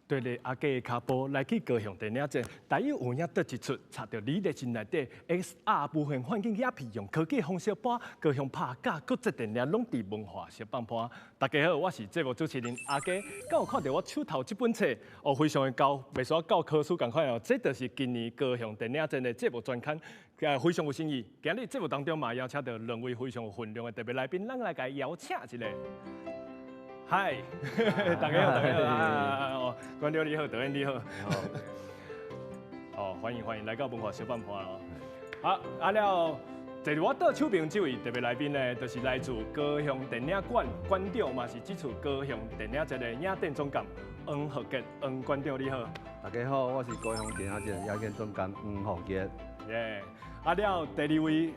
對咧，阿杰的跤步來去高雄電影節，台語有影佗一齣，插著你熱情內底 XR 無限幻境影片，用科技方式播高雄拍甲國際電影攏佇文化小放伴。大家好，我是節目主持人阿杰。敢有看著我手頭這本冊？哦，非常的厚，袂輸教科書仝款哦。這就是今年高雄電影節的節目專刊，非常有新意。今日節目當中嘛，邀請著兩位非常有分量的特別來賓，咱來共伊邀請一下。嗨，大家好，大家好啊！哦，館長你好，導演你好。好，歡迎歡迎來到文化小放伴哦。好，啊了，坐佇我倒手邊這位特別來賓呢，就是來自高雄電影館館長，嘛是這次高雄電影節的影展總監黃浩傑，黃館長你好。大家好，我是高雄電影節影展總監黃浩傑。耶！啊了，第二位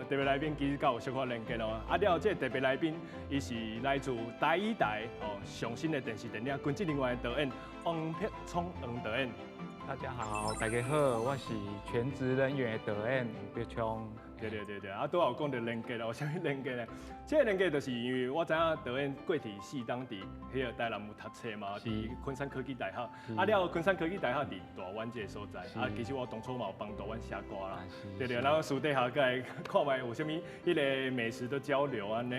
特別來賓其實較有小可連結咯。啊了，這個特別來賓，伊是來自台語台哦上新的電視電影《軍職人員》的導演王碧聰黃導演。大家好，大家好，我是全職人員的導演黃碧聰。對對對對，啊，拄仔有講著連結咯，有啥物連結呢？這個連結就是因為我知影導演過去四冬佇彼個台南有讀冊嘛，佇昆山科技大學。啊了，昆山科技大學佇大灣這個所在。啊，其實我當初嘛有幫大灣寫歌啦。對對，然後私底下閣來看覓有啥物彼個美食的交流按呢。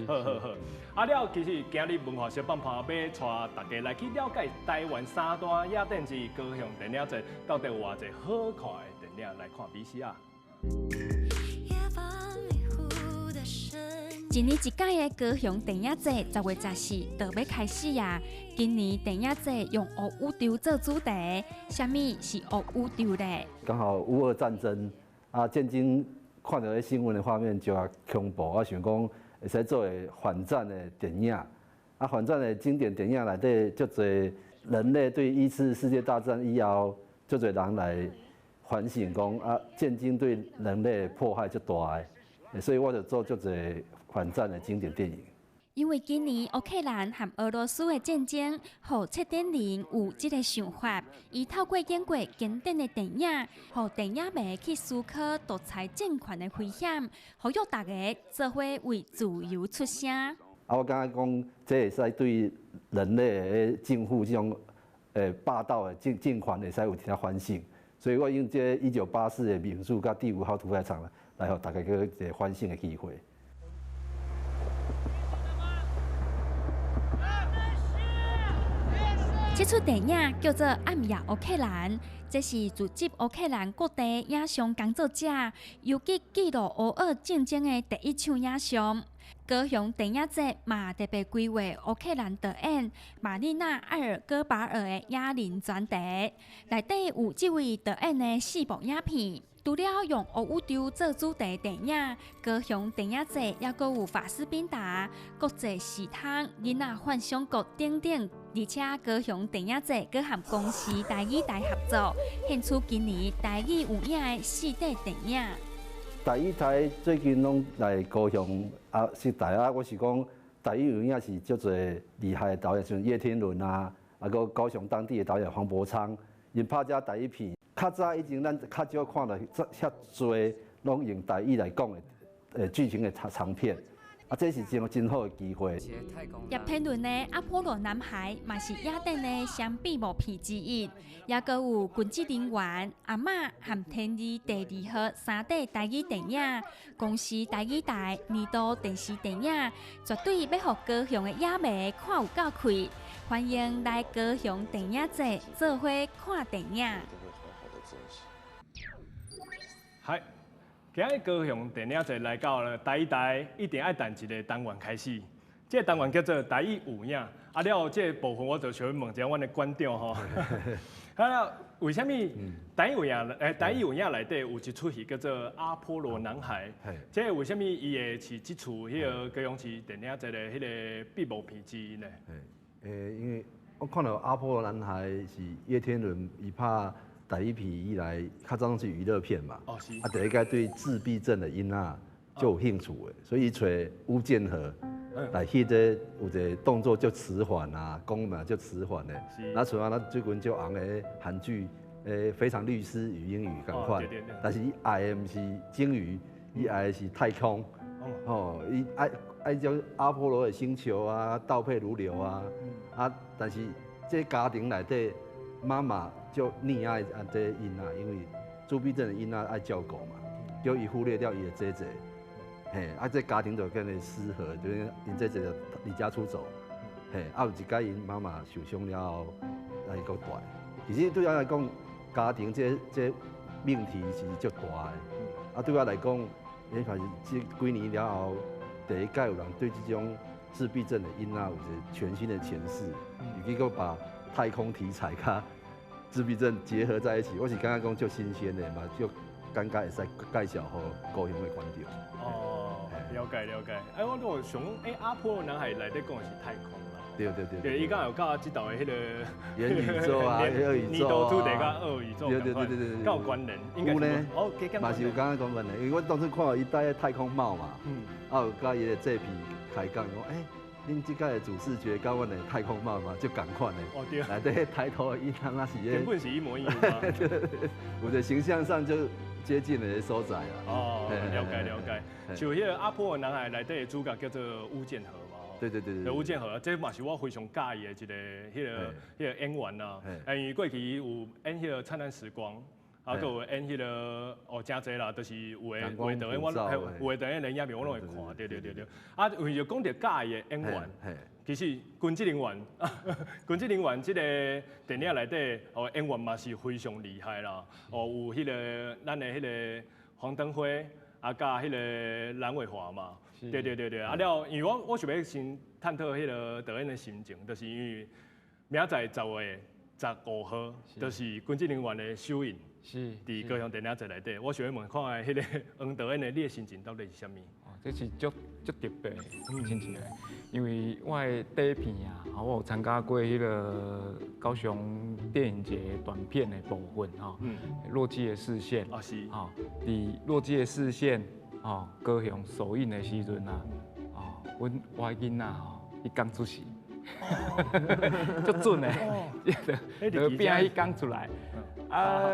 好好好。啊了，其實今日文化小放伴欲帶大家來去了解台灣三大影展之一高雄電影節到底有偌濟好看的電影，來看 VCR。一年一屆的高雄電影節，10月14就欲開始啊！今年電影節用烏宇宙做主題，啥物是烏宇宙咧？剛好烏俄戰爭啊，戰爭看著彼新聞的畫面就較恐怖，我想講會使做個反戰的電影，啊，反戰的經典電影內底足濟人類對一次世界大戰以後，足濟人來反省講啊，戰爭對人類破壞足大的，所以我就做足濟反戰的經典電影。因為今年烏克蘭和俄羅斯的戰爭，予策展人有這個想法，伊透過演過經典的電影，予電影迷去思考獨裁政權的危險，呼籲大家做伙為自由出聲。啊，我感覺講，這會使對人類的政府這種霸道的政權會使有一點反省，所以我用這1984的名著佮第五號屠宰場來予大家閣一個反省的機會。這齣電影叫做《暗夜烏克蘭》，這是自製烏克蘭各地影像工作者游擊記錄烏俄戰爭的第一手影像。高雄電影節嘛特別規劃烏克蘭導演瑪麗娜·艾爾戈巴爾的影人專題，內底有這位導演的四部影片。除了用烏宇宙做主題電影，高雄電影節猶閣有法斯賓達、國際時空、囡仔幻想國等等，而且高雄電影節閣和公視台語台合作，獻出今年台語有影的四塊電影。台語台最近攏來高雄啊，是台啊，我是講台語有影是足濟厲害的導演，像葉天倫啊，啊，閣高雄當地的導演黃柏昌，𪜶拍這台語片。較早以前，咱較少看著遐濟攏用台語來講的劇情的長片，啊，這是真真好的機會。葉天倫的《阿波羅男孩》嘛是影展的雙閉幕片之一，也閣有《軍職人員》、《阿嬤》和《天字第二號》三塊台語電影。公視台語台年度電視電影，絕對欲予高雄的影迷看有夠氣，歡迎來高雄電影節做伙看電影。嗨，今日高雄電影節來到了台語台，一定愛等一個單元開始。這個單元叫做台語有影。啊了，這個部分我就想問一下阮的館長吼。啊了，為啥物台語有影？台語有影內底有一齣戲叫做《阿波羅男孩》。這個為啥物伊會是這次彼個高雄市電影節的彼個閉幕片之一呢？因為我看著《阿波羅男孩》是葉天倫伊拍台語片以來，較早攏是娛樂片嘛。哦，是。啊，第一擺對自閉症的囡仔就有興趣的，所以伊揣巫建和來翕這有一個動作足遲緩啊，講嘛足遲緩的。那像啊，咱最近足紅的韓劇，《非常律師禹英禑》仝款。但是伊愛的毋是鯨魚，伊愛的是太空。哦，伊愛愛種阿波羅的星球啊，倒背如流啊。啊，但是這家庭內底媽媽就溺愛啊這囡仔，因為自閉症的囡仔愛照顧嘛，叫伊忽略掉伊的姐姐，嘿，啊這家庭就變得失和，就是𪜶姐姐就離家出走，嘿，啊有一擺𪜶媽媽受傷了後來閣蹛。其實對我來講，家庭這這命題是足大的，啊對我來講，也還是這幾年了後，第一擺有人對這種自閉症的囡仔有一個全新的詮釋，尤其閣把太空題材佮自閉症結合在一起，我是感覺講足新鮮的嘛，就感覺會使介紹予高雄的觀眾。哦，了解了解。哎，我都想講，欸，阿波羅男孩內底講的是太空啦。對對對。對，伊敢有佮這道的彼個元宇宙啊，二宇宙啊，主題佮二宇宙，對對對對對，敢有關聯？有呢，哦，嘛是有感覺講關聯，因為我當初看到伊戴太空帽嘛，啊有佮伊的這片開講講，欸，恁這擺的主視覺佮阮的太空帽嘛，足仝款的。哦對。內底抬頭的伊通啊是根本是一模一樣。對，有的形象上就接近的所在啦。哦，了解了解。像彼個阿波羅男孩內底的主角叫做巫建和嘛。對對對對。巫建和，這嘛是我非常佮意的一個彼個彼個演員啦。因為過去有演彼個燦爛時光，啊，閣有演彼個哦，誠濟啦，就是有的有的導演我有的導演的影片我攏會看，對對對對。啊，為著講著佮意的演員，其實軍職人員，軍職人員這個電影內底哦，演員嘛是非常厲害啦。哦，有彼個咱的彼個黃登輝，啊，佮彼個藍葦華嘛。對對對對，啊了，因為我我想欲先探討彼個導演的心情，就是因為明仔載10月15號，就是軍職人員的首映，佇高雄電影節內底，我想欲問看覓彼個黃導演的你的心情到底是啥物？哦，這是足足特別的心情，因為我的短片啊，我有參加過彼個高雄電影節短片的部分吼，洛基的視線，啊是，吼，佇洛基的視線。哦，高雄首映的時陣啊，哦，阮我囡仔吼，彼工出世，足準的，就變彼工出來。啊，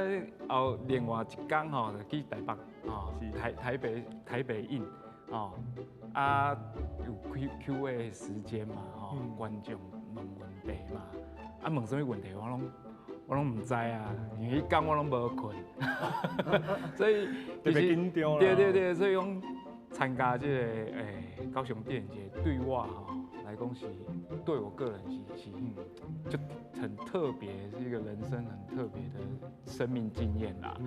後另外一工吼，就去台北，哦，台台北台北映，哦，啊，有 Q&A 時間嘛，吼，觀眾問問題嘛，啊，問啥物問題我攏我攏毋知啊，因為彼工我攏無睏，所以特別緊張。對對對，所以講參加這個欸高雄電影節對我吼來講是，對我個人是是就很特別，是一個人生很特別的生命經驗啦。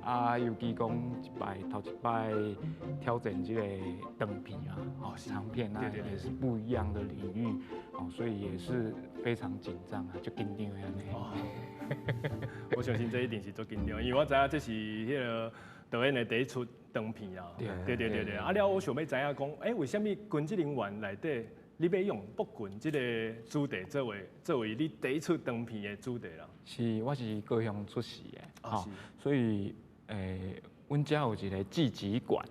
啊，尤其講一擺頭一擺挑戰這個長片啊，哦長片啊，也是不一樣的領域，哦，所以也是非常緊張啊，足緊張的按呢。我相信這一定是足緊張，因為我知影這是彼個導演的第一齣長片啊。對對對對，啊了，我想欲知影講，欸，為啥物軍職人員內底，你欲用暴棍這個主題作為作為你第一齣長片的主題啦？是，我是高雄出世的，吼，所以欸，阮遮有一個技擊館，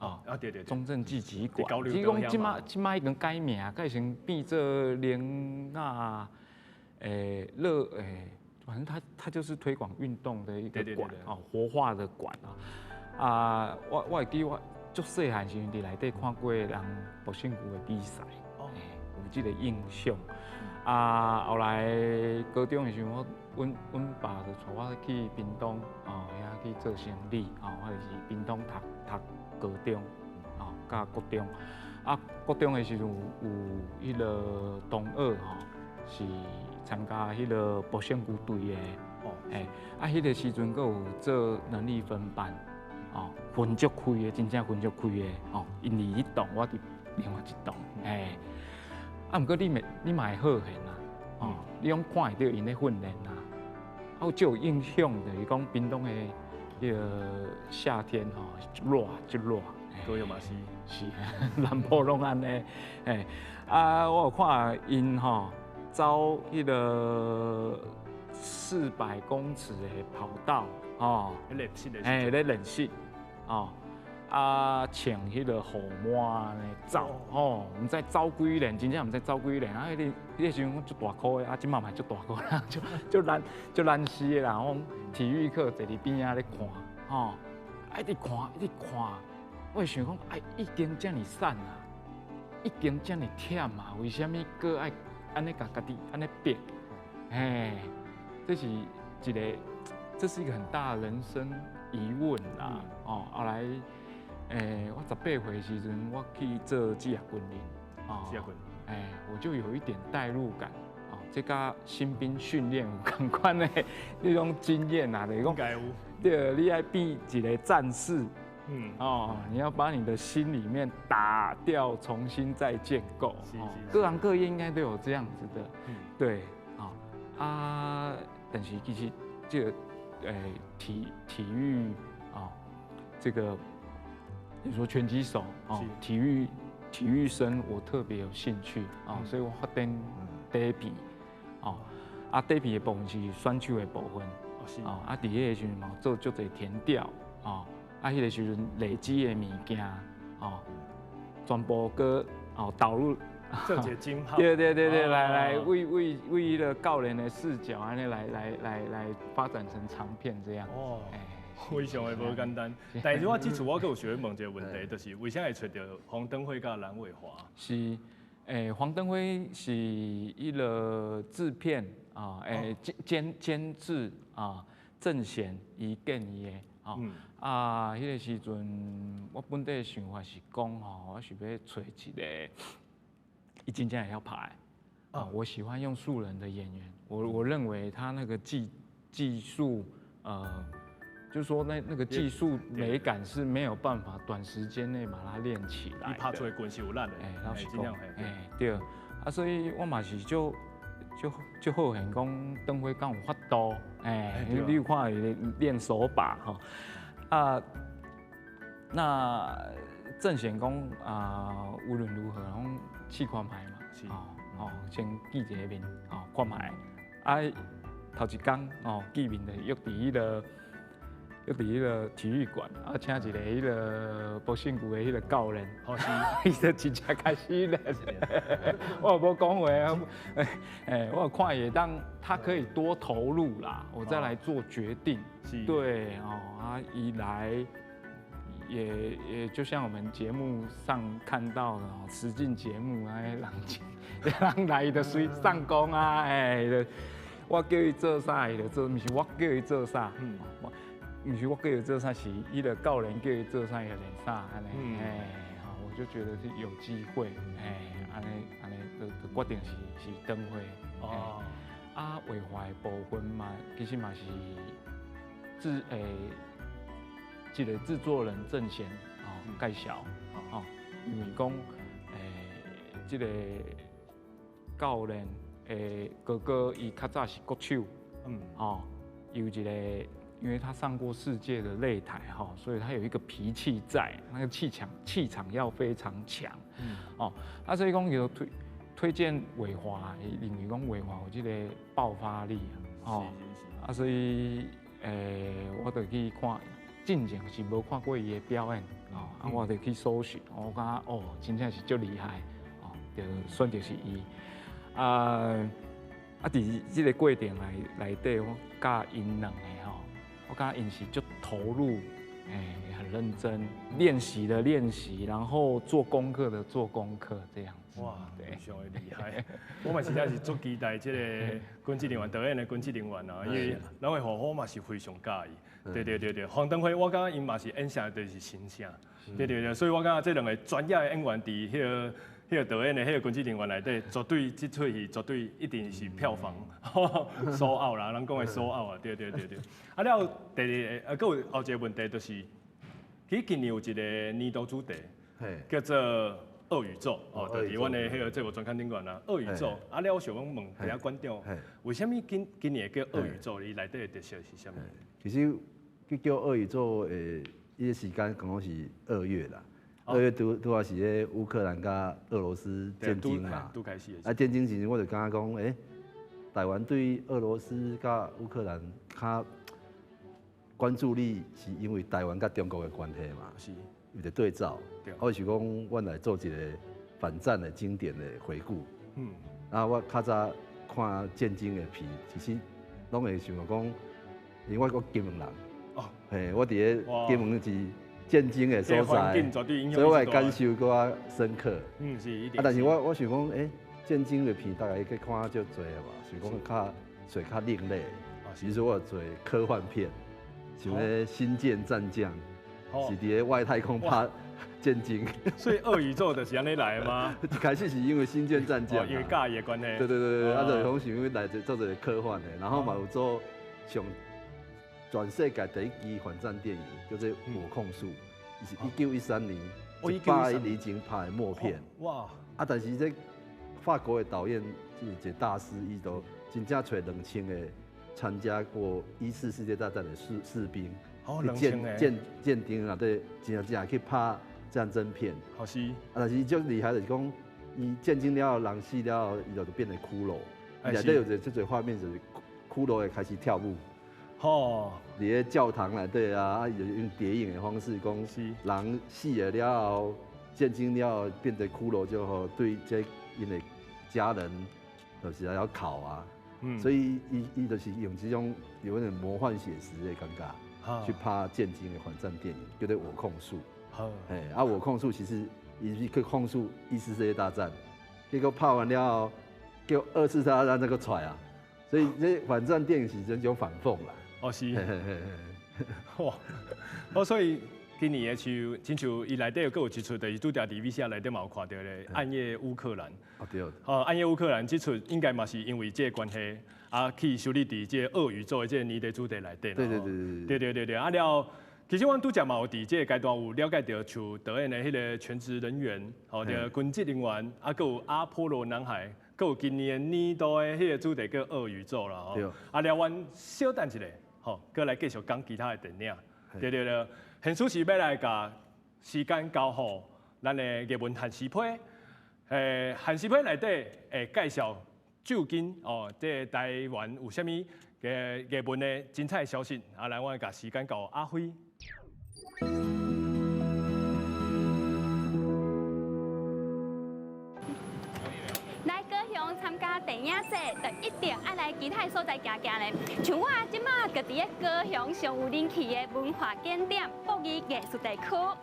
哦，啊對對，中正技擊館，只是講這擺這擺已經改名，改成變做玲仔欸樂欸。反正他他就是推廣運動的一個館哦，活化的館啊。啊，我我會記我足細漢時陣佇內底看過人搏勝球的比賽，有這個印象。啊，後來高中的時陣，我阮阮爸就帶我去屏東哦，遐去做生理哦，我就是屏東讀讀高中哦，佮國中。啊，國中的時陣有彼個同學吼，是參加彼個搏勝球隊的，欸，啊，彼個時陣閣有做能力分班，哦，分足開的，真正分足開的，哦，𪜶佇彼棟，我佇另外一棟，欸，啊，毋過你嘛你嘛會好現啊，哦，你攏看會著𪜶咧訓練啊，啊，有足有印象，就是講屏東的彼個夏天吼，足熱足熱，高雄嘛是，是，南部攏按呢，欸，啊，我有看𪜶吼。走彼個400公尺的跑道，哦，練習的，欸，咧練習，哦，啊，穿彼個雨帽按呢走，吼，毋知走幾輪，真正毋知走幾輪，啊，彼個彼個時陣足大箍的，啊，這擺嘛足大箍啦，足足難足難死的啦。我講體育課坐佇邊仔咧看，吼，啊，一直看一直看，我會想講，哎，已經遮爾瘦啊，已經遮爾忝啊，為啥物閣愛按呢共家己按呢逼？嘿，這是一個，這是一個很大的人生疑問啦。哦，後來，我18歲時陣，我去做職業軍人，哦，職業軍人，我就有一點代入感，哦，這佮新兵訓練有仝款的那種經驗啊，就是講，對，你愛變一個戰士，哦，你要把你的心裡面打掉，重新再建構，各行各業應該都有這樣子的，對，啊，但是其實這個，體育啊，這個你說拳擊手啊，體育生我特別有興趣啊，所以我發展底片，哦，啊底片的部分是選手的部分，哦，啊佇彼個時陣嘛做足濟田調，哦，啊彼個時陣累積的物件，哦，全部閣哦導入。做一個整合。對對對對，來為彼個教練的視角，按呢來發展成長片這樣。哦，非常的無簡單。但是我這次我閣有想欲問一個問題，就是為啥會揣著黃登輝佮藍偉華？是，黃登輝是彼個製片啊，監製啊，鄭賢伊建議的，啊，彼個時陣我本底的想法是講吼，我想欲揣一個。伊真正會曉拍啊！我喜歡用素人的演員，我認為他那個技術，就是說那個技術美感是沒有辦法短時間內把它練起來。伊拍出來拳是有力的，老實講，對，啊，所以我嘛是就好現講，登輝敢有法度，你有看伊練手把吼，啊，那鄭賢講啊，無論如何，攏試看覓嘛，哦哦，先見一個面，哦，看覓，啊，頭一工哦見面就約佇彼個，約佇彼個體育館，啊，請一個彼個博信谷的彼個教練，伊就真正開始練，我無講話啊，我有看伊會當，他可以多投入啦，我再來做決定，對，哦，啊，伊來。也就像我們節目上看到的哦，實境節目哎，人來就隨上工啊，我叫伊做啥，伊就做，毋是我叫伊做啥，毋是我叫伊做啥，是彼個教練叫伊做啥，伊就練啥，按呢，我就覺得是有機會，按呢按呢，就決定是登輝，哦，啊，畫畫的部分嘛，其實嘛是製這個製作人鄭賢哦介紹哦，因為講這個教練哥哥伊較早是國手，哦，有一個，因為他上過世界的擂台哈，所以他有一個脾氣在，那個氣場要非常強，哦，啊，所以講有推薦偉華，認為講偉華有這個爆發力，哦，啊，所以我就去看。進前是無看過伊的表演，哦，啊，我就去搜尋，我感覺哦，真正是足厲害，哦，就選擇是伊，啊，啊，佇這個過程內底，我佮𪜶兩個吼，我感覺𪜶是足投入，很認真練習的練習，然後做功課的做功課，這樣子。哇，非常的厲害！我嘛實在是足期待這個軍職人員導演的軍職人員啊，因為藍偉華我嘛是非常佮意。對對對對，黃登輝我感覺𪜶嘛是演啥就是神聲。對對對，所以我感覺這兩個專業的演員佇彼個導演的彼個軍職人員內底，絕對這齣戲絕對一定是票房 sold out 啦，人講的 sold out 啊，對對對對。啊了，第二個啊，閣有後一個問題就是，其實今年有一個年度主題，叫做惡宇宙，哦，就是阮的彼個節目專刊頂懸啊，惡宇宙。啊了，我想講問一下館長，為啥物今年會叫惡宇宙？伊內底的特色是啥物？其實佢叫惡宇宙的彼個時間剛好是2月啦。2月拄拄仔是彼烏克蘭佮俄羅斯戰爭嘛。拄開始。啊，戰爭時陣我就感覺講，台灣對俄羅斯佮烏克蘭較關注力，是因為台灣佮中國的關係嘛。有個對照。我是講，阮來做一個反戰的經典的回顧。啊，我較早看戰爭的片，其實攏會想講，因為我金門人。嘿，我佇咧金門是戰爭的所在，所以我的感受閣較深刻。是一定。啊，但是我想講，戰爭的片大家去看足濟啊嘛，想講較做较另类，比如说我有做科幻片，像那《星舰战将》，是伫咧外太空拍战争。所以恶宇宙就是按呢来的吗？一开始是因为《星舰战将》，因为佮意的关系。对对对对，啊，就是讲是因为来做一个科幻的，然后嘛有做上全世界第一支反战电影，叫做《我控诉》，伊是1913年100年前拍的默片。哇！啊，但是这法国的导演是一个大师，伊都真正揣2000个参加过一次世界大战的士兵，去鉴定啊，对，真正去拍战争片。好是。啊，但是足厉害就是讲，伊战争了后，人死了后，伊就变成骷髅。内底有一个这个画面，就是骷髅会开始跳舞。吼，伫咧教堂内底啊，啊，伊就用叠影的方式讲，人死了后，战争了后变成骷髅之后，对这𪜶的家人就是来要哭啊。所以伊就是用这种有点魔幻写实的感觉，去拍战争的反战电影，叫做《我控诉》。嘿，啊，我控诉其实伊是去控诉一次世界大战，结果拍完了后，叫二次大战这个出来啊，所以这反战电影是这种反讽啦。哦是，哇，哦所以今年的像，亲像伊内底阁有一出，就是拄才伫 VCR 内底嘛有看著咧，《暗夜乌克兰》。哦对。哦，《暗夜乌克兰》这出应该嘛是因为这个关系，啊去收入伫这个恶宇宙的这个年度主题内底。对对对对对对对对，啊了，其实阮拄才嘛有伫这个阶段有了解著，像导演的彼个全职人员，吼，对，军职人员，啊，阁有阿波罗男孩，阁有今年年度的彼个主题叫恶宇宙啦，吼。啊了，阮小等一下，吼，阁来继续讲其他的电影。对对对，现此时欲来共时间交予咱的艺文限时批，限时批内底会介绍最近哦，这个台湾有啥物个艺文的精彩消息。啊，来，我共时间交予阿辉。来高雄参加电影节，就一定爱来其他所在行行咧。像我这马就伫咧高雄上有人气的文化景点布衣艺术地区。啊，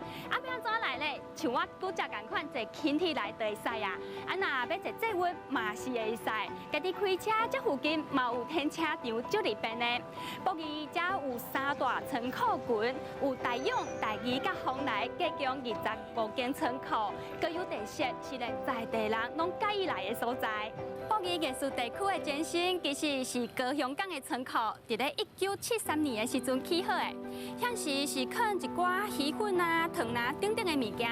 欲按怎来咧？像我拄才仝款坐轻铁来就会使啊。啊，若欲坐捷运嘛是会使。家己开车，这附近嘛有停车场，足利便的。布衣遮有三大仓库群，有大勇、大义佮丰来，共25间仓库，各有特色，是连在地人拢佮意来的所在。布衣艺术地区的前身其实是高雄港的仓库，伫咧1973年的时阵起好的。当时是囥一寡鱼粉啊、糖啊等等的物件。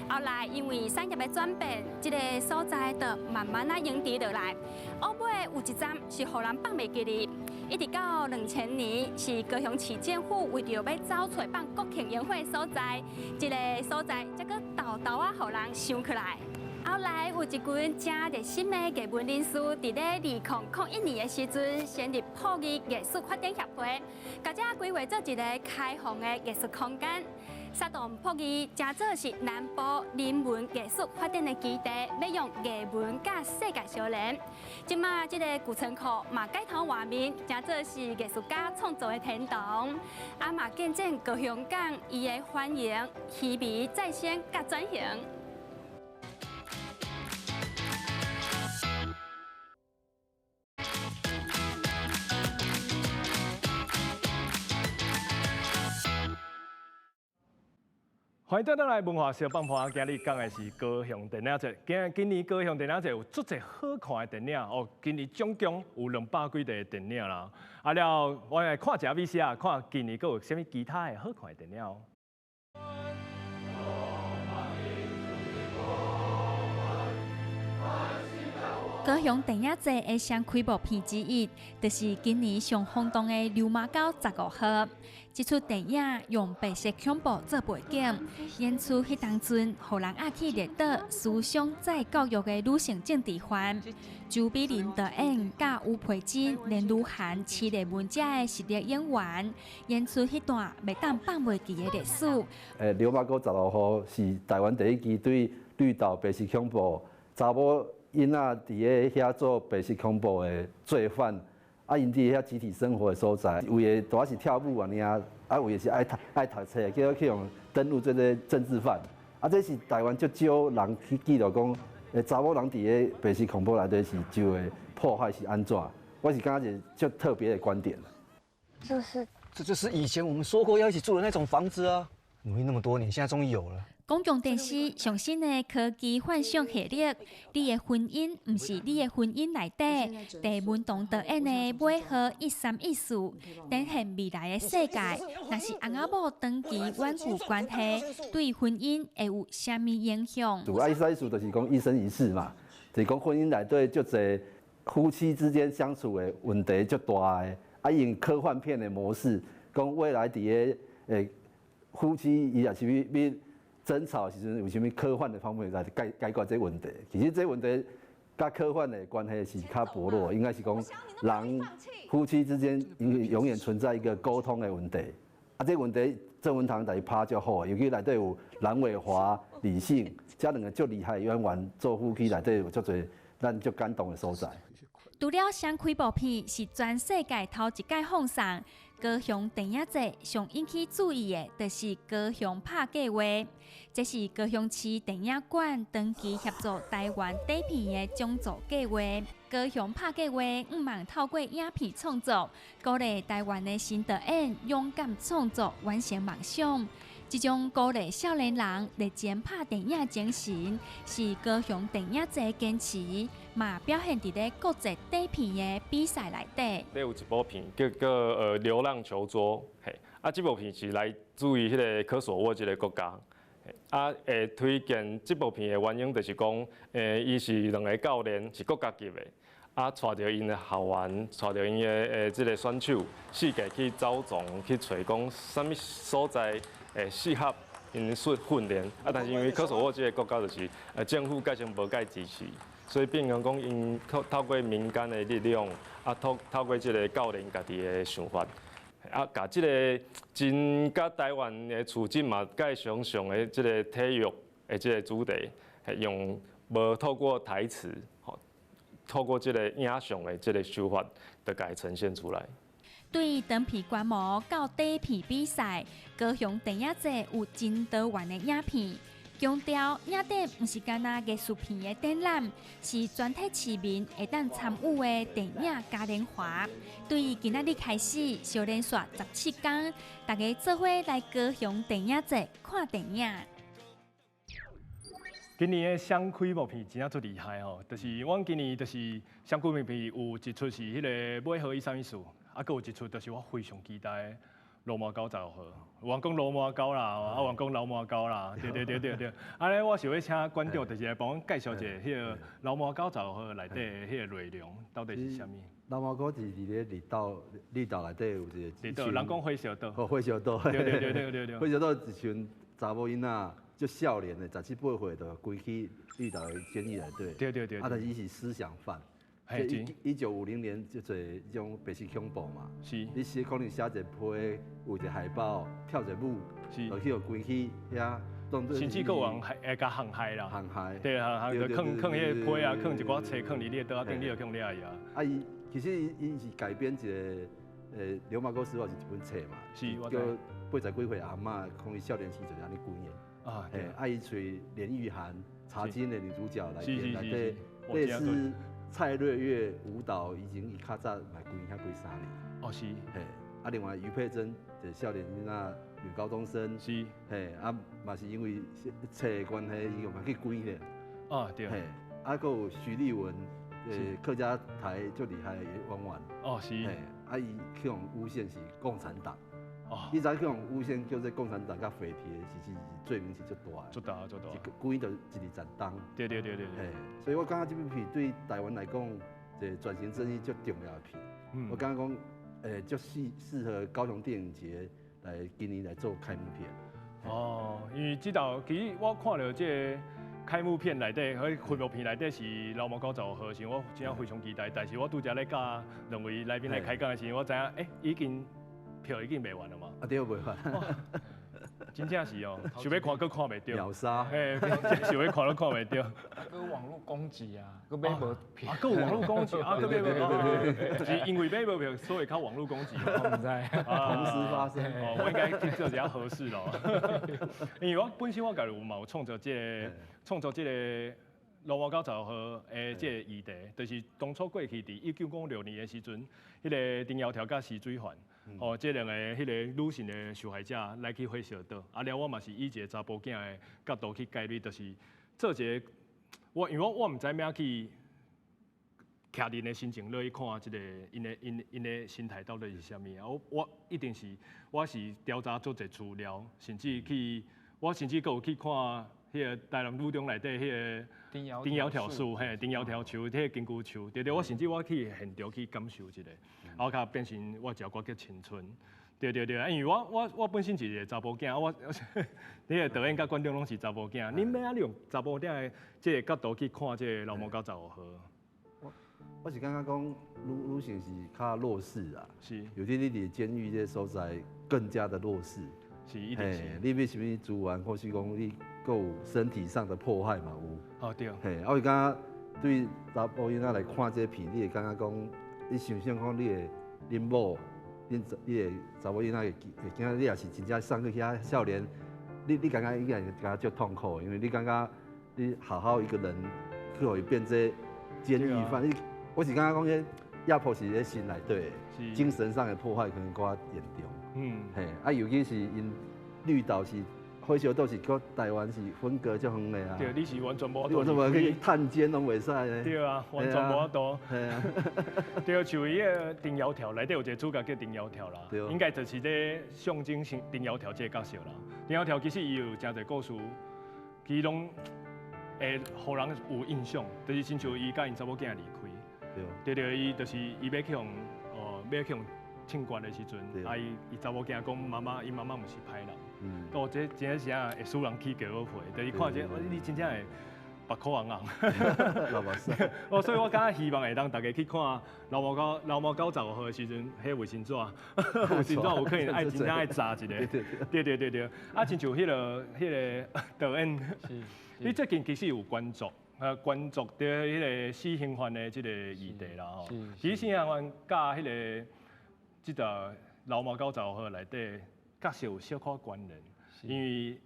后来因为产业的转变，这个所在就慢慢仔延迟落来。后尾有一站是予人放袂记哩，一直到2000年，是高雄市政府为著欲走揣放国庆烟火的所在，这个所在才阁沓沓仔予人想起来。后来有一群真热心的艺文人士，伫咧2001年的时阵，成立布衣艺术发展协会，共这规划做一个开放的艺术空间。沙洞布衣诚做是南部人文艺术发展的基地，欲用艺文佮世界相连。这马这个旧仓库嘛改头换面，诚做是艺术家创作的天堂。啊嘛见证高雄港伊的繁荣、稀微、再生佮转型。欢迎转来文化小放伴，今日讲的是高雄电影节。今年高雄电影节有足济好看的电影哦。今年总共有200几部电影啦。啊了，我来看一下 VCR，看今年阁有啥物其他的好看的电影哦。高雄电影节的双开幕片之一，就是今年上轰动的《流麻沟十五号》。这出电影用白色恐怖做背景，演出彼当阵，予人压起列岛思想再教育的女性政治犯。周美玲导演，佮吴佩珍、连如涵七个文者的实力演员，演出彼段袂当放袂记的历史。流麻沟15号是台湾第一支对绿岛白色恐怖查某囡仔伫咧遐做白色恐怖的罪犯，啊，𪜶伫遐集体生活的所在，有的主要是跳舞啊，尔，啊，有的是爱读册，结果去予登录做这政治犯，啊，这是台湾足少人去记录讲，查某人伫咧白色恐怖内底是受的迫害是按怎，我是感覺一個足特別的觀點。這是，這就是以前我們說過要一起住的那種房子啊！努力那麼多年，現在終於有了。公共電視上新的科技幻想系列，你的婚姻毋是你的婚姻內底，鄭文堂導演的《尾號一三一四》，展現未來的世界。若是翁仔某長期遠距關係，對婚姻會有啥物影響？啊，一三一四就是講一生一世嘛，就是講婚姻內底足濟夫妻之間相處的問題足大的，啊，用科幻片的模式，講未來佇个夫妻伊若是欲爭吵的時陣，有啥物科幻的方面來解決這個問題？其實這個問題佮科幻的關係是較薄弱，應該是講人夫妻之間永遠存在一個溝通的問題。啊，這個問題鄭文堂來拍足好，尤其內底有藍偉華、李杏這兩個足厲害的演員做夫妻內底有足濟咱足感動的所在。除了雙開幕片是全世界頭一擺放送，高雄電影節上引起注意的，就是高雄拍計劃。這是高雄市電影館長期協助台灣短片的獎助計劃。高雄拍計劃，向望透過影片創作，鼓勵台灣的新導演勇敢創作，完成夢想。這種鼓勵少年人熱情拍電影精神，是高雄電影節堅持，嘛表現佇咧國際短片的比賽內底。咧有一部片叫做《流浪球桌》，嘿，啊，這部片是來自於彼个科索沃這个國家，啊，會推薦這部片的原因就是講，伊是兩个教練是國家級的，啊，帶著𪜶的學員，帶著𪜶的這个選手，四界去走傱去揣講啥物所在會適合𪜶訓練，啊，但是因為科索沃這个國家就是政府蓋先無蓋支持，所以變成講𪜶透過民間的力量，啊，透過這个教練家己的想法，啊，共這个真佮台灣的處境嘛，蓋相像的這个體育的這个主題，用無透過台詞，吼，透過這个影像的這个手法，就共伊呈現出來。對長片觀摩到短片比賽，高雄電影節有真多元的影片，強調影展毋是干焦藝術片的展覽，是全體市民會當參與的電影嘉年華。對今仔日開始，小連續17天，大家做伙來高雄電影節看電影。今年的雙開幕片真正足厲害吼，就是阮今年就是雙開幕片有一齣是彼个尾號一三一四，啊，閣有一齣就是我非常期待的《流麻溝十五號》，有人講流麻溝啦，啊，有人講流麻溝啦，對對對對對。啊咧，我想欲請館長就是來幫阮介紹一下彼个《流麻溝十五號》內底的彼个內容到底是啥物？流麻溝是佇咧離島，離島內底有一個。離島，人講火燒島。哦，火燒島。對對對對對對。火燒島一群查某囡仔。足少年的，17、8歲就關去綠島的監獄內底。對對對。啊，但是伊是思想犯。1950年就做這種白色恐怖嘛。是。你寫可能寫一個批，有一個海報，跳一個舞，就去予關去遐。甚至閣有人會共陷害啦。陷害。對，陷害就囥囥彼個批啊，囥一寡冊囥佇你的桌仔頂，你就去予掠去啊。啊，伊其實伊是改編一個流麻溝十五號是一本冊嘛。是，叫八十幾歲阿嬤，講伊少年時就是按呢關的。啊，嘿，啊伊揣連玉涵、茶金的女主角來演，內底類似蔡瑞月舞蹈，以前伊較早嘛關遐幾三年。哦是，嘿，啊另外余佩真就是少年囡仔女高中生，是，嘿，啊嘛是因為冊的關係，伊就嘛去關咧。啊對，嘿，啊閣有徐麗雯，客家台足厲害的演員。哦是，嘿，啊伊去予誣陷是共產黨。哦，伊早去予誣陷叫做共產黨佮匪諜，其實是罪名是足大的，足大足大，關就一二十冬。對對對對對。嘿，所以我感覺這部片對台灣來講，一個轉型正義足重要的片。我感覺講，足適合高雄電影節來今年來做開幕片。哦，因為這道其實我看著這个開幕片內底，彼開幕片內底是流麻溝十五號時，我真正非常期待。但是我拄才咧佮兩位來賓來開講的時，我知影，已經票已經賣完了嘛？啊對，賣完。真正是哦，想欲看閣看袂著。秒殺。嘿，想欲看都看袂著。閣網路攻擊啊，閣買無票。啊，閣有網路攻擊啊，閣買無票，是因為買無票，所以較網路攻擊。我毋知。同時發生。哦，我應該去做一下核實咯。因為我本身我家己有嘛有創作這个創作這个流麻溝十五號的這個議題，就是當初過去佇1956年的時陣，彼個丁窈窕佮徐水環，哦，這兩個彼個女性的受害者來去火燒島，啊了我嘛是以一個查埔囝的角度去介入，就是做一個我因為我毋知欲按怎去徛𪜶的心情落去看這個𪜶的𪜶𪜶的心態到底是啥物啊？我一定是我是調查足濟資料，甚至去我甚至閣有去看彼個台南女中內底彼個丁窈窕樹，嘿，丁窈窕樹，彼個金龜樹，對對，我甚至我去現場去感受一下，啊，較變成我一首歌叫青春，對對對，因為我本身是一個查埔囝，我你個導演佮觀眾攏是查埔囝，恁欲按怎用查埔囝的這個角度去看這個流麻溝十五號？我是感覺講女性是較弱勢啊，尤其你佇監獄這個所在更加的弱勢。是，一定是。你欲啥物資源，或是講你閣有身體上的迫害嘛有。哦對。嘿，啊我是感覺對查埔囡仔來看這個片，你會感覺講，你想象講你的恁某，恁你的查某囡仔會會驚你若是真正送去遐少年，你感覺應該感覺足痛苦，因為你感覺你好好一個人去予伊變做監獄犯，你我是感覺講，這壓迫是佇心內底，精神上的破壞可能閣較嚴重。嘿，啊，尤其是𪜶綠島是火燒島是閣台灣是分隔足遠的啊。對，你是完全無法度。你完全無去探監攏袂使呢。對啊，完全無法度。嘿啊。對，像伊个丁窈窕內底有一個主角叫丁窈窕啦，應該就是咧象徵性丁窈窕這個角色啦。丁窈窕其實伊有誠濟故事，其實攏會予人有印象，就是親像伊佮𪜶查某囝離開。對對，伊就是伊欲去予哦，欲去予槍決的時陣，啊伊伊查某囝講媽媽，伊媽媽毋是歹人。哦，這真正是會使人起雞皮，就是看這你真正會目眶紅紅。流目屎。哦，所以我感覺希望會當大家去看流麻溝流麻溝十五號的時陣，彼衛生紙，衛生紙有可能愛真正愛紮一下。對對對對，啊，親像彼個導演，你最近其實有關注。關注著彼個死刑犯的這個議題啦吼。其實死刑犯佮彼個這個流麻溝十五號內底，確實有小可關聯，因為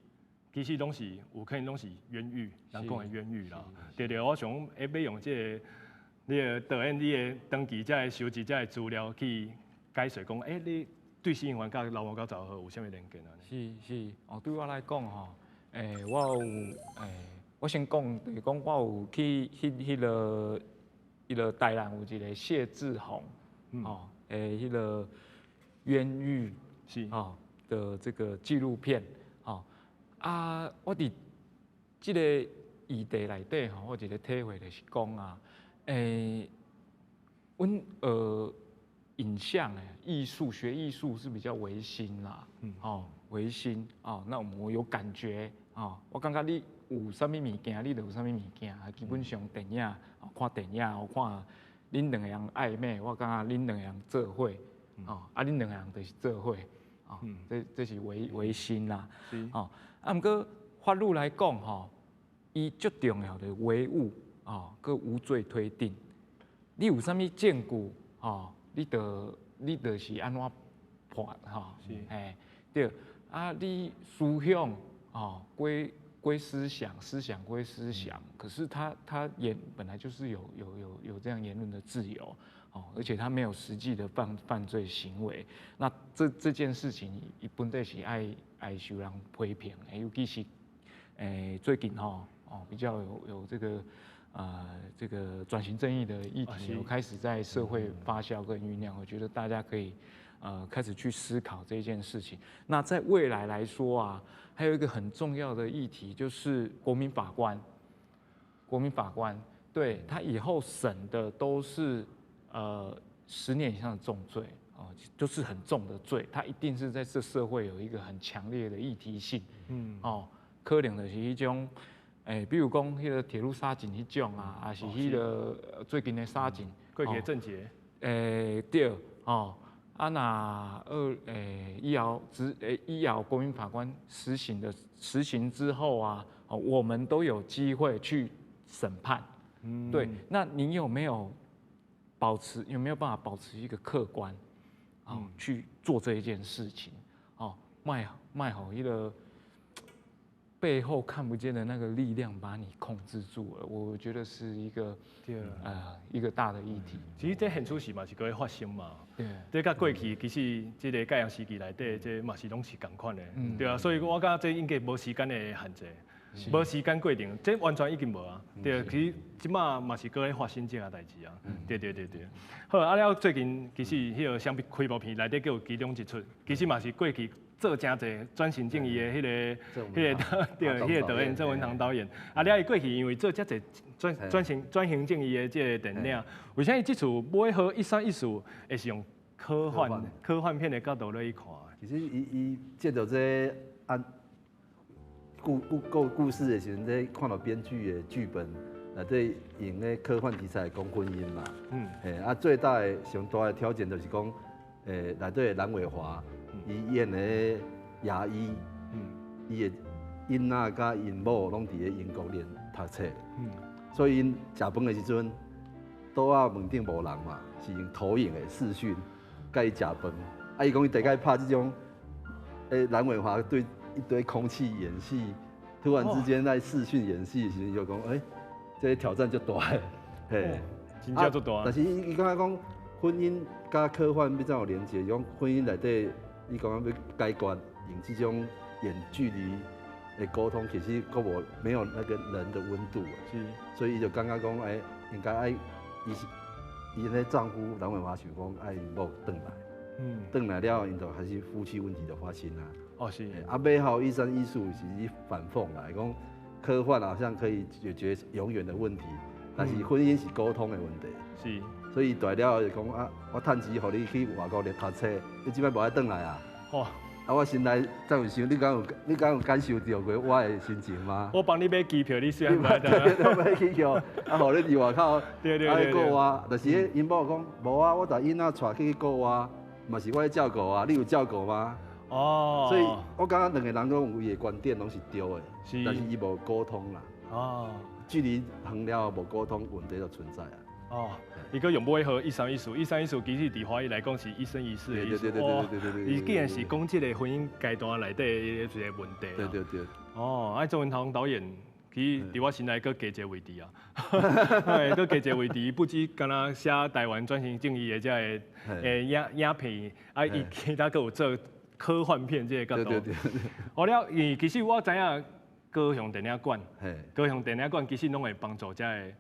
其實攏是有可能攏是冤獄，人講的冤獄啦。對對，我想講，欲用這個你的導演，你的長期才會收集這个資料去解說講，欸，你對死刑犯佮流麻溝十五號有啥物連結啊？是是，哦，對我來講吼，我有我先講，就是講我有去彼個台南有一個謝志宏，哦，彼個冤獄哦的這個紀錄片，哦，啊，我佇這個議題內底吼，我有一個體會就是講啊，阮影像誒，藝術學藝術是比較唯心啦，哦，唯心哦，那我有感覺哦，我感覺你有啥物物件，你就有啥物物件。基本上電影，看電影，我看恁兩個人曖昧，我感覺恁兩個人做伙，哦，啊，恁兩個人就是做伙，哦，這是唯心啦，哦，啊，毋過法律來講，吼，伊足重要的唯物，哦，閣無罪推定。你有啥物證據，吼，你就是按怎判，吼，嘿，對，啊，你思想，哦，歸思想，思想歸思想，可是他言本來就是有這樣言論的自由，哦，而且他沒有實際的犯罪行為，那這件事情伊本底是愛受人批評的，尤其是最近吼哦比較有這個這個轉型正義的議題有開始在社會發酵跟醞釀，我覺得大家可以開始去思考這件事情。那在未來來說啊，還有一個很重要的議題就是國民法官，國民法官對他以後審的都是10年以上的重罪哦，就是很重的罪，他一定是在這社會有一個很強烈的議題性，哦，可能就是彼種，比如講彼個鐵路殺警彼種啊，抑是彼個最近的殺警，過去的鄭捷，對，哦。啊，若以後以後國民法官實行之後啊，我們都有機會去審判。對，那你有沒有保持有沒有辦法保持一個客觀，啊，去做這一件事情？哦，莫莫予彼個背后看不见的那个力量把你控制住了，我觉得是一个一个大的议题。其实这现出时嘛是阁咧发生嘛。对。这佮过去其实这个盖阳时期内底，这嘛是拢是仝款的。对啊，所以我感觉这应该无时间的限制，无时间过程，这完全已经无啊。对，其实这马嘛是阁咧发生这个代志啊。对对对对。好，啊了最近其实彼个相比开幕片内底阁有其中一出，其实嘛是过去做诚济转型正义的彼个对，彼个导演郑文堂导演，啊，了伊过去因为做遮济转型正义的这个电影，为啥伊这次尾号一三一四会是用科幻片的角度来去看？其实伊接著这按故故故故事的时阵，咧看到编剧的剧本内底用咧科幻题材讲婚姻嘛，啊，最大的上大的挑战就是讲，内底的蓝伟华。伊演的牙医，伊的囡仔佮𪜶某拢伫咧英国念读册，所以𪜶食饭的时阵，桌仔门顶无人嘛，是用投影的视讯佮伊食饭。啊，伊讲伊第摆拍这种，蓝伟华对一堆空气演戏，突然之间在视讯演戏的时阵，就讲，欸，这个挑战就大的，嘿，真正足大。但是伊感觉讲婚姻佮科幻比较有连结，讲婚姻内底。你讲欲解决用这种远距离的沟通，其实阁无没有那个人的温度。是，所以伊就感觉讲，欸，应该爱伊是伊的丈夫蓝伟华想讲爱𪜶某转来，转来了后，𪜶就开始夫妻问题就发生啊。哦，是。啊，尾号一三一四是反讽来讲，科幻好像可以解决永远的问题，但是婚姻是沟通的问题。是。所以大了就讲啊，我趁钱予你去外国咧读册，你这摆无爱转来啊？哦，啊，我心内怎有想，你敢有感受著过我的心情吗？我帮你买机票，你虽然无爱转来。买机票，啊，予你伫外口，对。啊，国外，但是𪜶某讲无啊，我共囡仔带去国外，嘛是我咧照顾啊，你有照顾吗？哦。所以我感觉两个人拢有伊的观点，拢是对的，但是伊无沟通啦。哦。距离远了无沟通，问题就存在啊。哦，伊阁用尾号一三一四，一三一四其实伫华语来讲是一生一世的意思。伊既然是讲这个婚姻阶段内底的一个问题。哦，啊，郑文堂导演，其实伫我心内阁加一个位置啊，嘿，阁加一个位置，不止敢若写台湾转型正义的这个影片，啊，伊其他阁有做科幻片这个角度。好了，伊其实我知影高雄电影馆，高雄电影馆其实拢会帮助这个。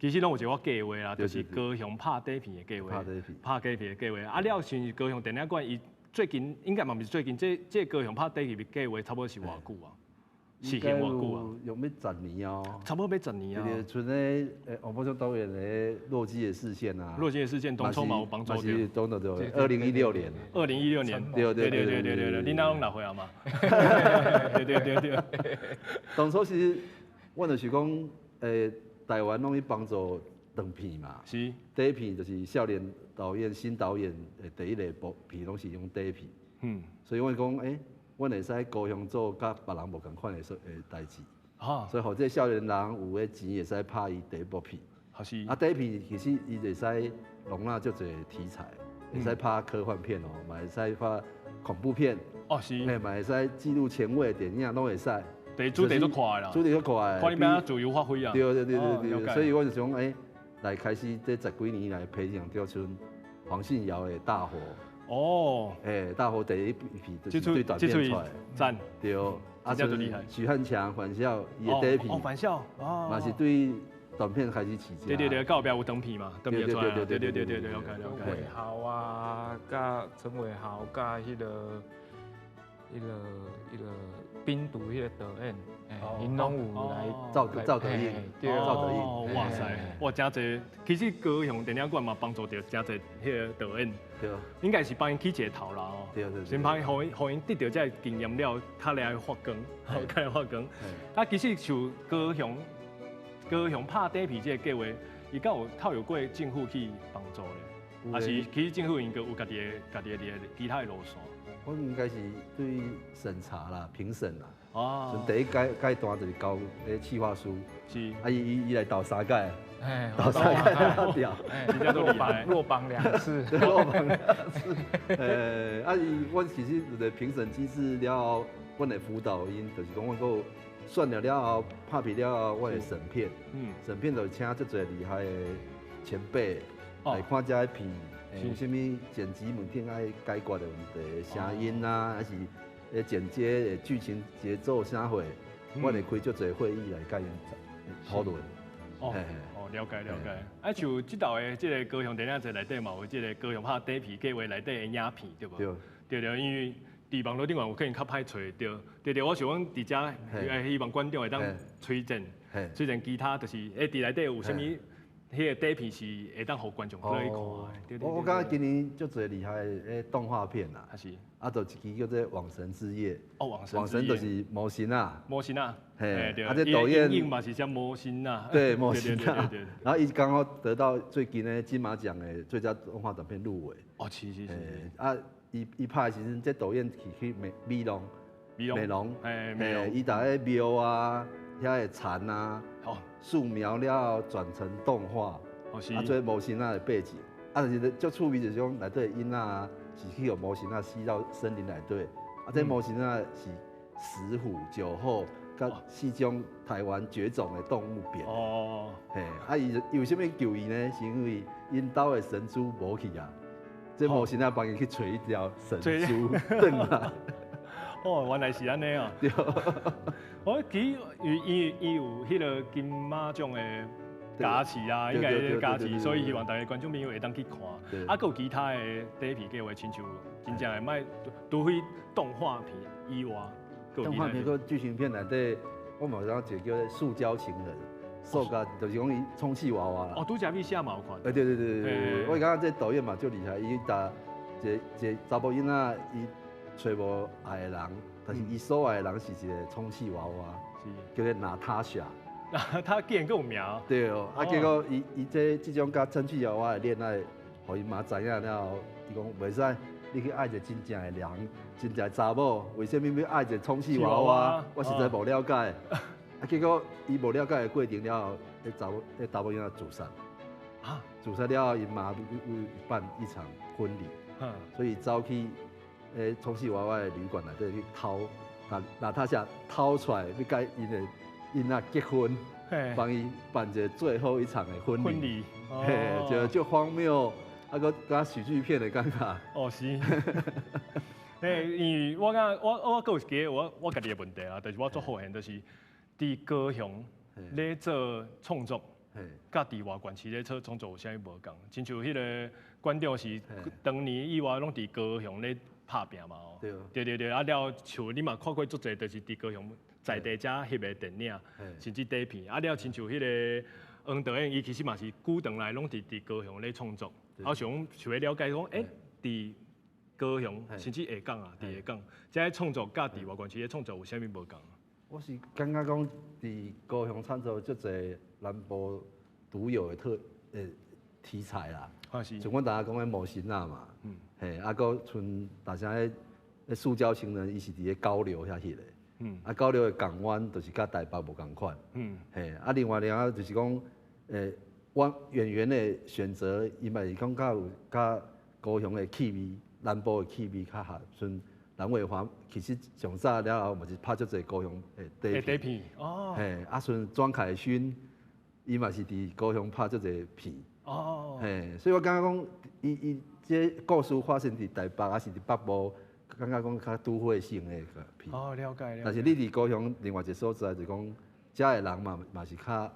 其实拢有一个计划啦，就是高雄拍短片的计划，拍短片的计划。啊，了像高雄电影馆，伊最近应该嘛毋是最近，这高雄拍短片的计划差不多是偌久啊？是行偌久啊？用欲十年哦。差不多欲十年啊。对，像咧，王柏聪导演的《洛基的视线》啊。洛基的视线，当初嘛有帮助著。当初对，2016年。 2016年。对对对对对对，恁若拢六岁啊嘛？对对对对。当初其实，我就是讲，台湾拢去帮助长片嘛，短片就是少年导演、新导演的第一个部片，拢是用短片。所以我讲，欸，阮会使高雄做佮别人无仝款的代志。所以，予这少年人有的钱会使拍伊第一部片。啊，短片其实伊会使容纳足济题材，会使拍科幻片哦，嘛会使拍恐怖片。嘿，嘛会使记录前卫电影，拢会使。对，主题足快啦，主题足快，看你欲按怎自由发挥啊。对对对对对，所以我就想，欸，来开始这十几年来培养著像黄信尧的大火。欸，大火第一片就是对短片出来。赞。对，啊，许汉强返校伊的短片。哦，返校，哦。嘛是对短片开始起家。对对对，后壁有长片嘛，长片出来。对对对对对对，了解了解。伟豪啊，佮陈伟豪，佮彼个冰毒彼个导演，𪜶拢有来赵德胤，赵德胤，哇塞，哇，诚济，其实高雄电影馆嘛帮助著诚济彼个导演，应该是帮𪜶起一个头啦哦，先帮𪜶，予𪜶得著这个经验了，较来发光，较来发光。啊，其实像高雄拍短片这个计划，伊敢有透过政府去帮助咧？还是其实政府应该有家己的其他的路线？我应该是对审查啦、评审啦。从第一阶段就是交彼企划书，啊，伊来投三届，投三届了掉，真正足厉害，落榜两次，落榜两次。啊，伊阮其实有个评审机制了后，阮会辅导𪜶，就是讲阮阁有选了了后，拍片了后，我会审片，审片就请足济厉害的前辈来看这个片，有啥物剪辑问题爱解决的问题，声音啊，还是剪接的剧情节奏啥货，我会开足济会议来共𪜶讨论。哦哦，了解了解。啊，像这道的这个高雄电影节内底嘛，有这个高雄拍底片计划内底的影片，对无？对。对对，因为伫网路顶悬有可能较歹揣著。对对，我想讲伫遮，希望观众会当推荐，推荐其他，就是伫内底有啥物，彼个底片是会当予观众去看的。我感觉今年足济厉害的动画片啦，是。啊，就一支叫做《网神之夜》。哦，网神。网神就是魔神啊。魔神啊。嘿，啊，这导演嘛是像魔神啊。对，魔神啊。然后伊刚好得到最近的金马奖的最佳动画短片入围。哦，是是是。啊，伊拍的时阵，这导演去美美容，美容，嘿，伊逐个庙啊，遐个田啊，素描了后转成动画，啊，做魔神仔的背景，啊，但是足趣味就是讲内底囡仔是去予魔神仔吸到森林内底，啊，这魔神仔是石虎、九虎，佮四种台湾绝种的动物变。哦，嘿，啊，伊为啥物救伊呢？是因为𪜶兜的神猪无去啊。这魔神仔帮伊去揣一条神猪转来。哦，原来是按呢哦。对。我其实伊有彼个金马奖的加持啊，应该是加持，所以希望大家观众朋友会当去看。啊，阁有其他的底片计划，亲像真正的莫除非动画片以外，动画片阁剧情片内底，我嘛有一个叫做《塑胶情人》。塑胶就是讲伊充气娃娃啦。哦，拄才米写嘛有看。对对对对对，我感觉这导演嘛足厉害，伊搭一个查某囡仔，伊揣无爱的人，但是伊所爱的人是一个充气娃娃，叫做娜塔莎。他竟然阁有名。对哦，啊结果伊伊这这种佮充气娃娃的恋爱，予伊妈知影了后，伊讲袂使，你去爱一个真正的人，真正的查某，为啥物欲爱一个充气娃娃？我实在无了解。啊！结果伊无了解的过程了后，彼查某彼查某囡仔自杀。啊！自杀了后，𪜶妈欲办一场婚礼，所以走去充气娃娃的旅馆内底去偷，把娜塔莎偷出来，欲佮𪜶的囡仔结婚，帮伊办一个最后一场的婚礼。婚礼，嘿，就足荒谬，啊，阁佮喜剧片的感觉。哦，是。嘿，因为我感觉我我阁有一个我家己的问题啊，就是我足好奇，就是伫高雄咧做创作，佮伫外县市咧做创作有啥物无仝？亲像彼个馆长是当年以外拢伫高雄咧拍拚嘛吼。对对对，啊了，像你嘛看过足济，就是伫高雄在地遮翕的电影，甚至短片。啊了，亲像彼个黄导演，伊其实嘛是久长来拢伫高雄咧创作。啊，想想欲了解讲，欸，伫高雄甚至下港啊，伫下港，这个创作佮伫外县市咧创作有啥物无仝？我是感觉讲，伫高雄创作足济南部独有的特题材啦。啊是。像阮大家讲的魔神仔嘛，嘿，啊，阁像大声彼塑胶情人，伊是伫咧高流遐翕的。啊，高流的港湾就是佮台北无仝款。嘿，啊，另外另外就是讲，我演员的选择，伊嘛是讲较有佮高雄的气味，南部的气味较合，像蓝伟华其实上早了后嘛是拍足济高雄的短片。哦。嘿，啊，像庄凯勋，伊嘛是伫高雄拍足济片。哦。嘿，所以我感觉讲，伊伊这故事发生伫台北，还是伫北部，感觉讲较都会性的片。哦，了解了解。但是你伫高雄另外一个所在，就讲遮的人嘛嘛是较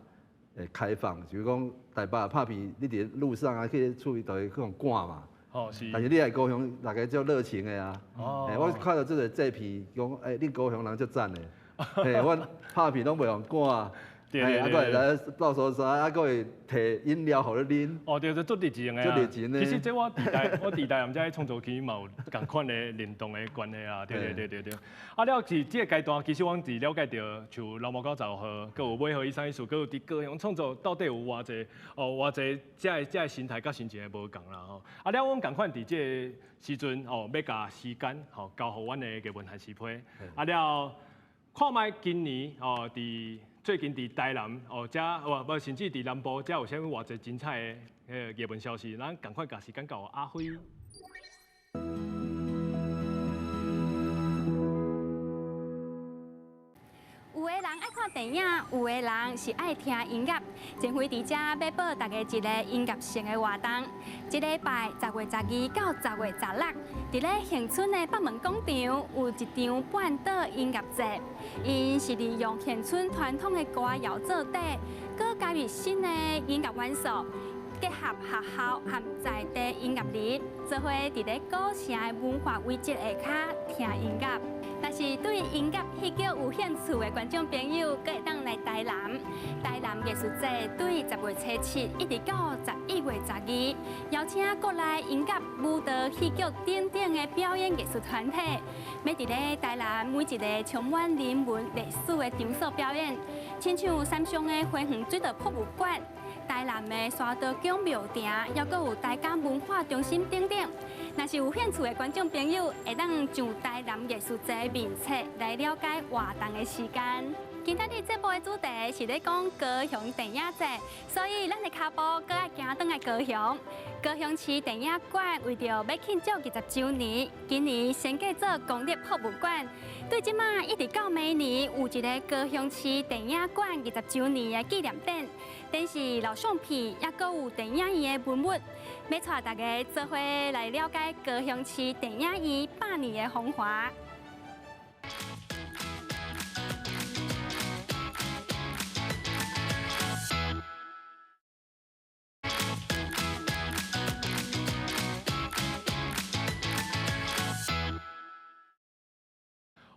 开放，就是讲台北拍片，你伫路上啊去厝里就会去予赶嘛。哦，是。但是你来高雄，大家足热情的啊。哦。我看到这个制片讲，欸，恁高雄人足赞的。嘿，阮拍片拢袂予赶。对啊，阁会来到所在，啊，阁会提饮料予你啉。哦，对，足热情的。足热情的。其实这我伫台，我伫台南遮创作期嘛有仝款的联动的关系啊，对对对对对。啊了是这个阶段，其实阮伫了解著，像老猫狗十五号，阁有尾号医生医师，阁有伫高雄创作到底有偌济哦，偌济遮个心态佮心情的无仝啦吼。啊了，阮仝款伫这个时阵吼，欲共时间吼交予阮的艺文汉师批。啊了，看觅今年吼伫。最近伫台南哦，遮无甚至伫南部，遮有啥物偌济精彩的彼个艺文消息，咱仝款共时间交予阿辉。有的人愛看電影，有的人是愛聽音樂。前輝佇遮欲報大家一个音樂性的活動。這禮拜10月12到10月16，佇咧恆春的北門廣場有一場半島音樂節。𪜶是利用恆春傳統的歌謠做底，閣加入新的音樂元素，結合學校和在地音樂人，做伙佇咧古城的文化遺跡下跤聽音樂。若是對音樂戲劇有興趣的觀眾朋友，閣會當來台南。台南藝術節對10月7一直到11月12，邀請國內音樂、舞蹈、戲劇等等的表演藝術團體，欲佇咧台南每一个充滿人文歷史的場所表演，親像三峡的花園水道博物館、台南的沙道宮廟埕，抑閣有台江文化中心等等。若是有興趣的觀眾朋友，會當上台南藝術節面冊來了解活動的時間。今仔日節目的主題是咧講高雄電影節，所以咱的跤步閣愛行轉來高雄。高雄市電影館為著欲慶祝20週年，今年升格做公立博物館。對這馬一直到明年有一个高雄市電影館20週年的紀念展，展示老相片，抑閣有電影院的文物，欲帶大家做伙來了解高雄市電影院百年的風華。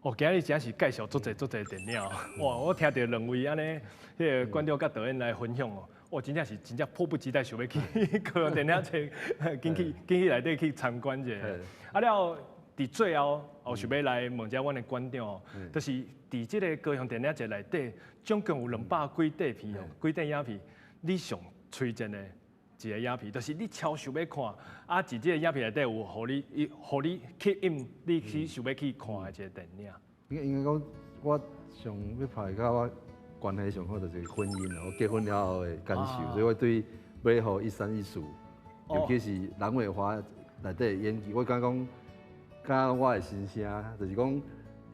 哦，今日真是介紹足濟足濟電影，哇！我聽著兩位按呢，彼个館長佮導演來分享哦，我真正是真正迫不及待想欲去高雄電影節，緊去緊去內底去參觀一下。啊了，佇最後，我想欲來問一下阮的館長，就是佇這个高雄電影節內底，總共有200幾塊片哦，幾塊影片，你上推薦的一个影片，就是你超想欲看，啊，佇這个影片內底有予你，予你吸引你去想欲去看的一个電影。應該講，我上欲拍佮我關係上好就是婚姻啦，我結婚了後的感受，所以我對尾號一三一四，尤其是藍葦華內底的演技，我感覺講，佮我的心聲，就是講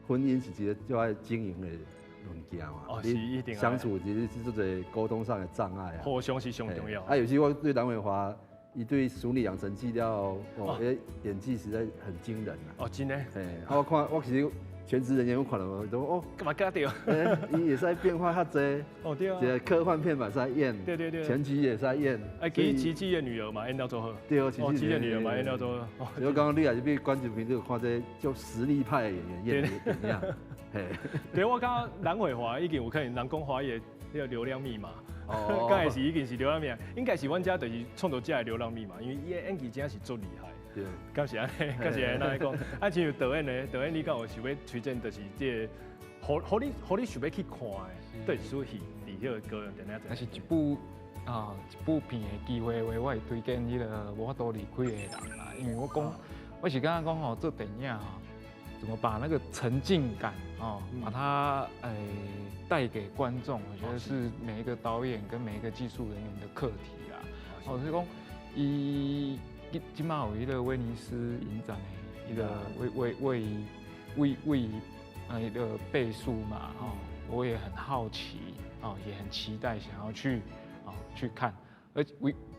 婚姻是一个足愛經營的物件嘛。哦，是一定。相處其實是足濟溝通上的障礙啊。互相是上重要。啊，尤其我對藍葦華，伊對《淑女養成記》了後，哦，演技實在很驚人啊。哦，真的。嘿，啊，我看我其實。全職人員我看了都哦，幹嘛加掉？伊會使變化較濟。哦對啊。一个科幻片嘛會使演。對對對。全集也使演。啊，其實奇蹟的女兒嘛演了足好。對，奇蹟的女兒嘛演了足好。所以講你若是欲觀眾朋友看這就實力派的演員演的電影。嘿。對，我感覺藍葦華已經有可能人講華語的彼个流量密碼。哦。敢會是已經是流量密碼，應該是阮遮就是創作者的流量密碼，因為伊的演技真正是足厲害。對，敢是按呢，敢是按呢講。啊，親像導演呢，導演你敢有想欲推薦，就是這个，予你想欲去看的，對，出戲佇彼个高雄電影節。若是一部啊，一部片的機會的話，我會推薦彼个無法度離開的人啦，因為我講，我是感覺講吼，做電影吼，怎麼把那個沉浸感哦，把它帶給觀眾，我覺得是每一個導演跟每一個技術人員的課題啦。哦，就是講伊。這馬有彼个威尼斯影展的彼个威威威威彼个倍數嘛，哦，我也很好奇，哦，也很期待想要去，哦，去看。而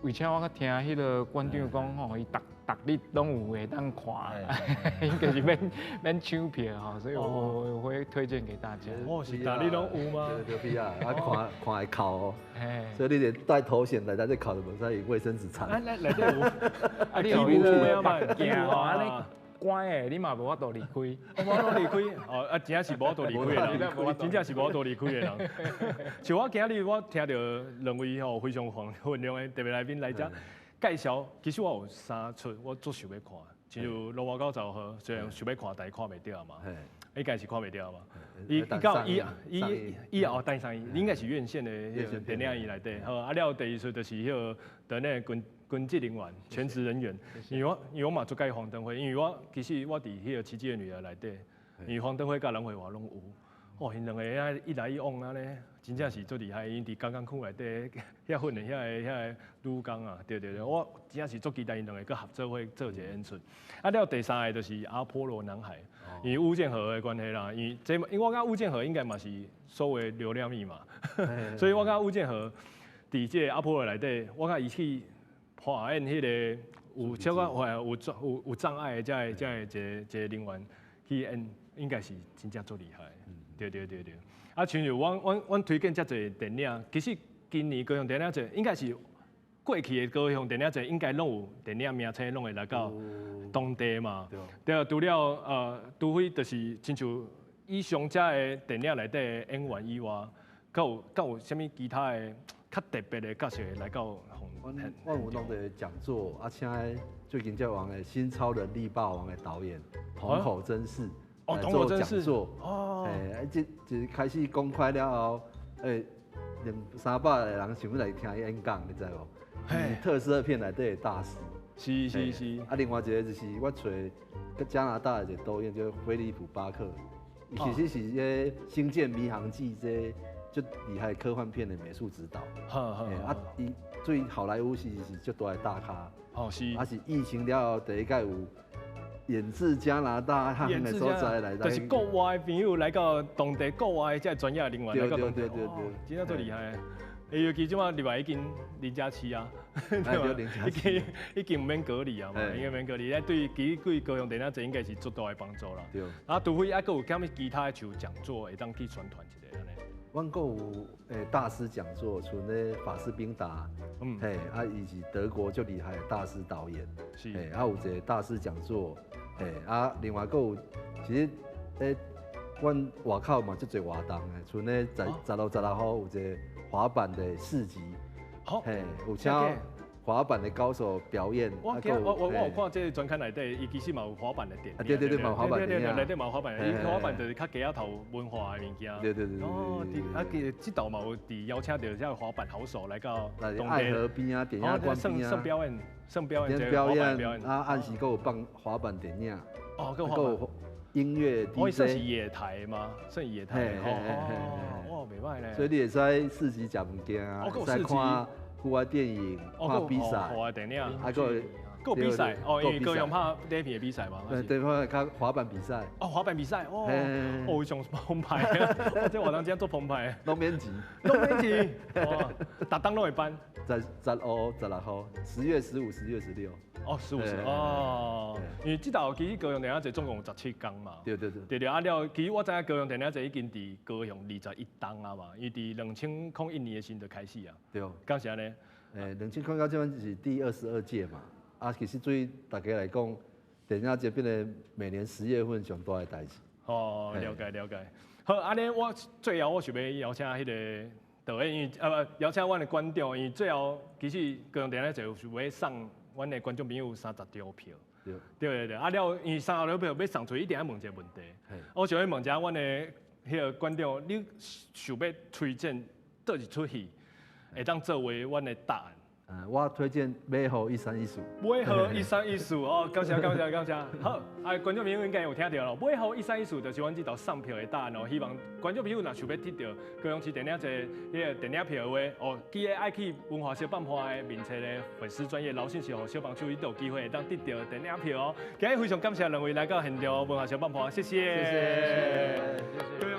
為且我閣聽彼个館長講吼，伊逐逐日攏有會當看，應該是免搶票吼，所以我會推薦給大家。哦，是逐日攏有嗎？對對啊，啊看看會哭哦，所以你得帶頭顯來，咱這哭就袂使用衛生紙擦。來來這有，啊你有彼个目鏡吼，按呢關的，你嘛無法度離開。無法度離開，哦啊，真正是無法度離開的人，真正是無法度離開的人。像我今日我聽著兩位吼非常有分量的特別來賓來遮介紹，其實我有三齣我足想欲看，像《羅馬九十號》，雖然想欲看，但是看袂著嘛。應該是看袂著嘛。伊到伊伊伊後等上應該是院線的電影院內底。好，啊了後第二齣就是彼个的那個軍軍職人員、全職人員，因為我嘛足佮意黃登輝，因為我其實我佇彼个《奇蹟的女兒》內底，因為黃登輝佮藍葦華攏有，哦，𪜶兩個遐一來一往按呢，真正是足厲害。𪜶佇工工區內底遐訓練遐個女工啊，對對對，我真正是足期待𪜶兩個閣合做伙做一個演出。啊，了第三個就是阿波羅男孩，因為吳建和的關係啦，因為這因為我感覺吳建和應該嘛是所謂流量密碼，所以我感覺吳建和佇這個阿波羅內底，我感覺伊去扮演彼個有小可有障礙的這個一個人員去演，應該是真正足厲害。對對對對，啊，像阮推薦遮濟電影，其實今年高雄電影節應該是過去的高雄電影節，應該攏有電影名稱攏會來到當地嘛。對啊，除非就是親像以上遮的電影內底的演員以外，閣有啥物其他的較特別的角色會來到？阮有弄一個講座，啊，請最近才紅的《新超能力霸王》的導演樋口真嗣。哦，做講座，哦，欸，這就是開始公開了後，欸，兩三百個人想欲來聽伊演講，你知無？嘿，特攝片內底的大師。是是是。啊，另外一個就是我揣加拿大的一個導演叫菲利普巴克，伊其實是這個《星艦迷航記》這足厲害科幻片的美術指導。啊，伊對好萊塢是足大的大咖。哦，是。啊，是疫情了後第一擺有。遠自加拿大的所在來，就是國外的朋友來到當地，國外的這專業人員來到當地，對對對對，真正足厲害。尤其這馬入來已經零加七啊，對吧？已經毋免隔離啊嘛，應該免隔離。對，其實對高雄電影節應該是足大的幫助啦。對。啊，除非猶閣有啥物其他的像講座會當去宣傳一下按呢。阮閣有大師講座，像咧法斯賓達，嘿，啊，伊是德國足厲害的大師導演，是，啊，有一個大師講座。嘿，啊，另外閣有，其實，阮外口嘛足濟活動的，像咧10月16號有一個滑板的市集，嘿，有請滑板的高手表演。我有看這個專刊內底，伊其實嘛有滑板的電影。對對對，嘛有滑板電影。內底嘛有滑板，伊滑板就是較街仔頭文化的物件。對對對對。哦，啊，其這道嘛有佇邀請著這個滑板好手來到當地。愛河邊啊，電影館邊啊。算表演，算表演，表演。啊，暗時閣有放滑板電影。哦，閣有音樂 DJ。哦，算是野台嗎？算野台。哦，哇，袂䆀咧。所以你會使市集食物件，會使看戶外電影、看比賽，戶外電影，啊，閣閣比賽，哦，因為高雄拍底片的比賽嘛。對，對，較滑板比賽。哦，滑板比賽，哦，哦，非常澎湃，這活動真足澎湃。攏免錢。攏免錢，哇，逐冬攏會辦。15、16號，10月15、10月16。哦，15、哦，因為這道其實高雄電影節總共有17工嘛。對對對。對對啊了，其實我知影高雄電影節已經佇高雄21冬啊嘛，伊佇2001年的時陣就開始啊。對。敢是按呢？2009這擺是第22屆嘛。啊，其實對大家來講，電影節變成每年10月份上大的代誌。哦，了解了解。好，按呢我最後我想欲邀請彼個導演，因為啊不，邀請阮的館長，因為最後其實高雄電影節是欲送阮的觀眾朋友30張票。對。對對對，啊了，因為30張票欲送出去，一定愛問一個問題。我想欲問一下阮的彼個館長，你想欲推薦佗一齣戲，會當作為阮的答案？我推薦尾號1314。尾號1314哦，感謝感謝感謝。好，啊，觀眾朋友應該有聽著囉，尾號一三一四就是阮這道送票的答案哦。希望觀眾朋友若想欲得著高雄市電影節彼個電影票的話，哦，記得愛去文化小放伴的面冊的粉絲專頁留訊息予小幫手，伊都有機會會當得著電影票哦。今日非常感謝兩位來到現場文化小放伴，謝謝。謝謝。